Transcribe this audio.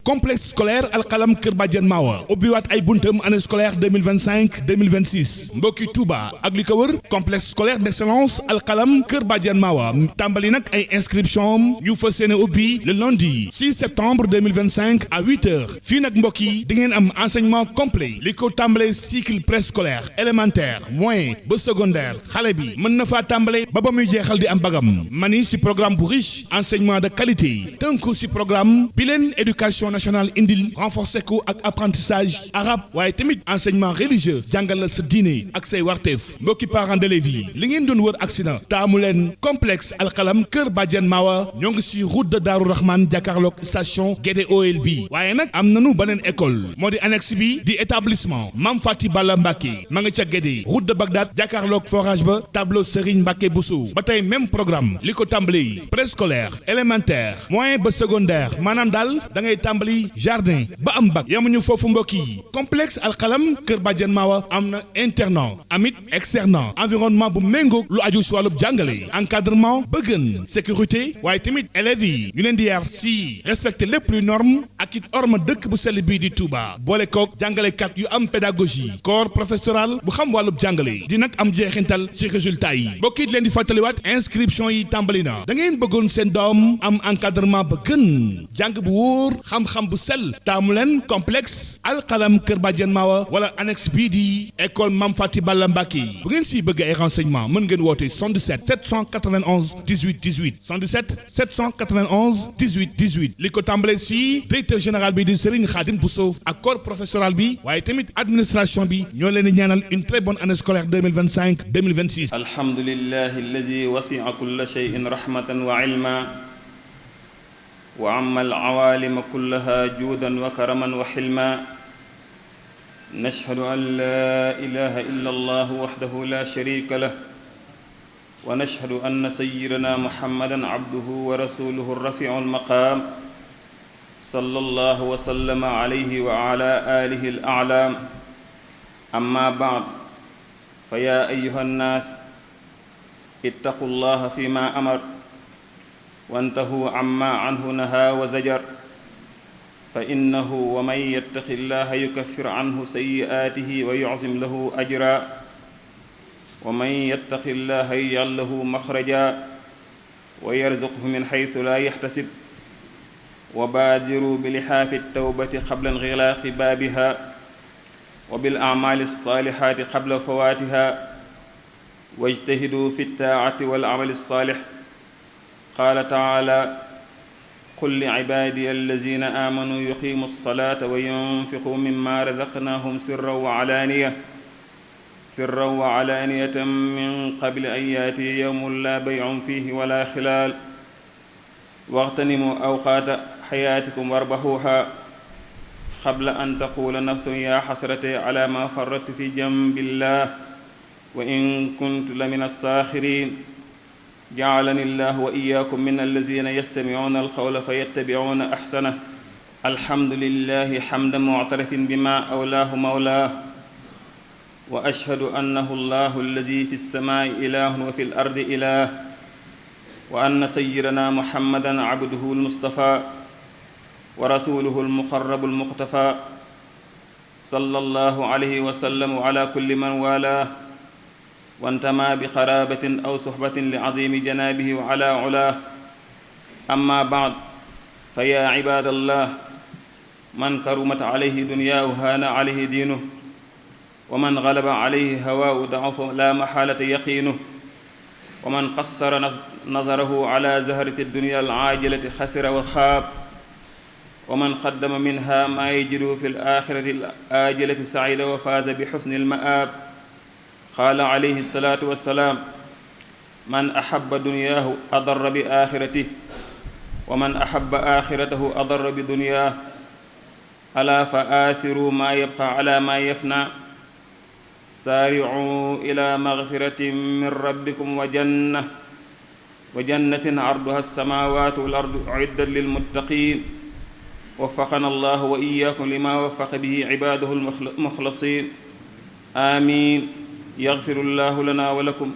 complexe scolaire Alxalam Kër Badiane Mawa ubbiwaat ay buntam année scolaire 2025-2026 mbokki Touba ak li ko wër complexe scolaire d'excellence Alxalam Kër Badiane Mawa tàmbali nag ay inscription yu fas yéene ubbi le lundi 6 septembre 2025 à 8h fii nag mbokk yi di ngeen am enseignement complet li ko tàmbalee cycle préscolaire élémentaire moyen ba secondaire xale bi mën na faa tàmbale ba muy jeexal di am bagam mani si programme bu riche enseignement de qualité tënku si programme bi leen éducation nationale indil renforcer ko ak apprentissage arabe waaye tamit enseignement religieux jàngal la sa diine ak say warteef mbokki parents d'élèves yi li ngeen doon wër accident taamu leen complexe Alxalam Kër Badiane Mawa ñoo ngi si route de Darou Rahman jàkkaarloog station Guédé OLB waaye nag am nanu beneen école moo di annexe bi di établissement Mame Fati Balla Mbacké ma nga ca Guédé route de Bagdad jàkkaarloog forage ba tableau Serigne Mbacké Bousso ba tey même programme li ko tàmbali préscolaire élémentaire moyen ba secondaire maanaam daal da ngay tàmbali jardin ba am bac yamuñu foofu mbokk yi complexe Alxalam Kër Badiane Mawa am na internat amit externat environnement bu méngoog lu aju si wàllub jàngale encadrement ba gën sécurité waaye tamit élèves yi ñu leen di yar si respecter lépp luy norme ak it orma dëkk bu sell bii di Touba boole koog jàngalekat yu am pédagogie corps professoral bu xam wàllub jàngale di nag am jeexintal si résultat yi mbokk yi leen di fàttaliwaat inscription yi tàmbali na da ngeen bëggoon seen doom am encadrement ba gën jàng bu wóor xam-xam bu sell taamu leen complexe Alxalam Kër Badiane Mawa wala annexe bii di école Mame Fati Balla Mbacké bu ngeen siy bëgg ay renseignement mën ngeen woote 77 791 18 18 77 791 18 18 li ko tàmbalee si directeur général bi di Serigne Khadim Bousso ak corps professoral bi waaye tamit administration bi ñoo leen di ñaanal une très bonne année scolaire 2025 2026. alhamdulillahi allazi wasi'a kulla shay'in rahmatan wa ilma wa amma al-awalima kullaha juudan wa karaman wa hilma nashhadu an la ilaha illa allah wahdahu la sharika lah wa nashhadu anna sayyidana muhammadan abduhu wa rasuluhu ar-rafi'u al-maqam sallallahu wa sallama alayhi wa ala alihi al-a'lam amma ba'd fa ya ayyuha an-nas ittaqu allaha fima amar wantahu amma anhu naha wa zajar fa innahu wa man yattaqi llaha yukaffir anhu sayyi'atihi wa yu'zim lahu ajra wa man yattaqi llaha yaj'al lahu makhraja wa yarzuqhu min haythu la yahtasib wa baadiru bi lihaafi at-tawbati qabla inghilaqi baabiha wa bil a'mali as-salihati qabla fawatiha wajtahidu fi at-ta'ati wal 'amali as-salih qaala taala qul li cibaadiya allazina aamanuu yuqiimu alsalata wa yunfiquu mimma razaqnaahum sirran wa calaaniyatan min qabli an yaatiya yawmun laa baycun fiihi wala xilaal wagtanimuu awqaata xayaatikum warbaxuuha qabla an taquula nafsun yaa xasrate calaa maa farrattu fi jambillah wa in kuntu la min alsaaxiriin ja'alani llahu wa iyyakum min alladhina yastami'una alqawla fayattabi'una ahsana alhamdulillahi hamdan mu'tarifin bima awlahu mawlah wa ashhadu annahu allahu alladhi fi as-sama'i ilahun wa fi al-ardi ilah wa anna sayyidana muhammadan abduhu al-mustafa wa rasuluhu al-muqarrabu al-muqtafa sallallahu alayhi wa sallam wa ala kulli man walah وانتمى بقرابة أو صحبة لعظيم جنابه وعلى علاه أما بعد فيا عباد الله من كرمت عليه دنياه هان عليه دينه ومن غلب عليه هواه ضعف لا محالة يقينه ومن قصر نظره على زهرة الدنيا العاجلة خسر وخاب ومن قدم منها ما يجد في الآخرة الآجلة سعيد وفاز بحسن المآب قال عليه الصلاة والسلام من أحب دنياه أضر بآخرته ومن أحب آخرته أضر بدنياه ألا فآثروا ما يبقى على ما يفنى سارعوا إلى مغفرة من ربكم وجنة عرضها السماوات والأرض أعدت للمتقين وفقنا الله وإياكم لما وفق به عباده المخلصين آمين يغفر الله لنا ولكم